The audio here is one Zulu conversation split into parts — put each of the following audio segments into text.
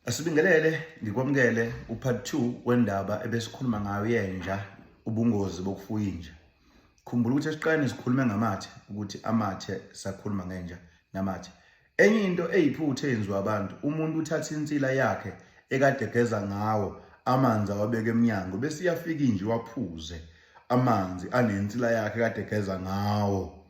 Asibingelele, ngikwamukele u-part 2 wendaba ebesikhuluma ngayo yenja, ubungozi bokufuya inja. Khumbula ukuthi esiqaleni sikhulume ngamathe, ukuthi amathe sakhuluma ngenja namathe. Enye into eyiphutha eyenziwa abantu, umuntu uthatha insila yakhe ekade egeza ngawo amanzi awabeka emnyango bese iyafika inja iwaphuze amanzi anensila yakhe ekade egeza ngawo.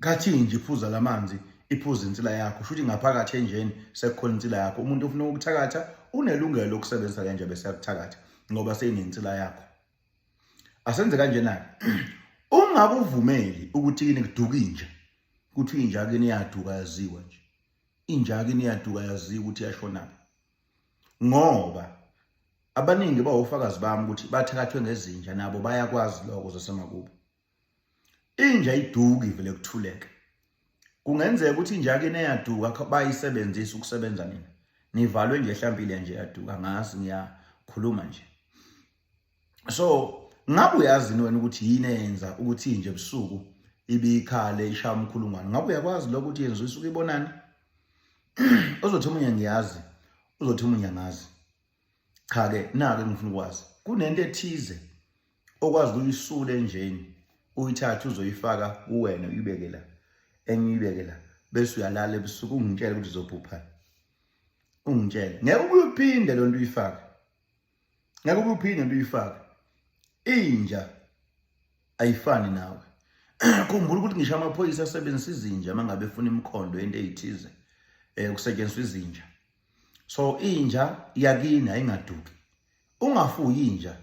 Kathi nje iphuza lamanzi iphuza insila yakho, shuthi ngaphakathi enjeni sekukhona insila yakho. Umuntu ofuna ukukuthakatha unelungelo lokusebenzisa le nja bese yakuthakatha ngoba seyinensila yakho. Asenze kanjena-ke, ungakuvumeli ukuthi kini kuduka inja, kuthi inja kini iyaduka yaziwa nje, inja kini iyaduka yaziwa ukuthi iyashonaphi, ngoba abaningi bawofakazi bami ukuthi bathakathwe ngezinja, nabo bayakwazi lokho zasemakubo. Inja ayiduki vele kuthuleke. Kungenzeka ukuthi inja kini eyaduka bayisebenzisa ukusebenza nina. Nivalwe nje hlampile nje yaduka ngazi ngiyakhuluma nje. So ngabe uyazi wena ukuthi yini eyenza ukuthi inja ebusuku ibikhale ishaya umkhulungwane? Ngabe uyakwazi lokho ukuthi yenziwa isuke ibonani? Uzothi omunye ngiyazi, uzothi omunye angazi. Cha ke nake ngifuna ukwazi. Kunento ethize okwazi ukuyisula enjeni uyithathe uzoyifaka kuwena uyibeke la enye uyibeke la bese uyalala ebusuku ungitshele ukuthi uzophupha ungitshele ngeke ubuye uphinde lo nto uyifake ngeke ubuye uphinde into uyifake inja ayifani nawe. Khumbula ukuthi ngisho amaphoyisa asebenzisa izinja uma ngabe efuna imikhondo yento eyithize kusetshenziswa izinja. So inja yakini ayingaduki. Ungafuyi inja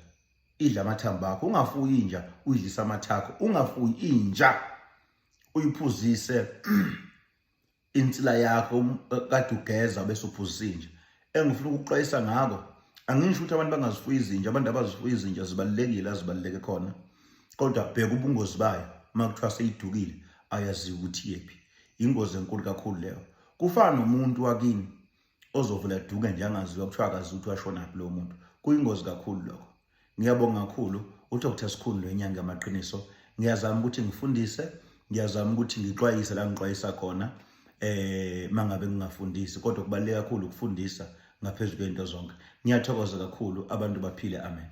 idla amathambo akho, ungafuyi inja uyidlisa amathakho, ungafuyi inja uyiphuzise insila yakho kade ugeza bese uphuzisa inja. Engifuna ukuxwayisa ngako, angisho ukuthi abantu bangazifuyi izinja, abantu abazifuyi izinja zibalulekile, azibaluleke khona, kodwa bheka ubungozi bayo uma kuthiwa seyidukile ayaziwa ukuthi iyephi. Ingozi enkulu kakhulu leyo. Kufana nomuntu wakini ozovula aduke nje angaziwa, kuthiwa akazi ukuthi washonaphi lowo muntu. Kuyingozi kakhulu lokho. Ngiyabonga kakhulu uDr Sikhuni lo inyanga yamaqiniso. Ngiyazama ukuthi ngifundise, ngiyazama ukuthi ngixwayise la ngixwayisa khona mangabe ngingafundisi, kodwa kubaluleke kakhulu ukufundisa ngaphezulu kwento zonke. Ngiyathokoza kakhulu, abantu baphile, amen.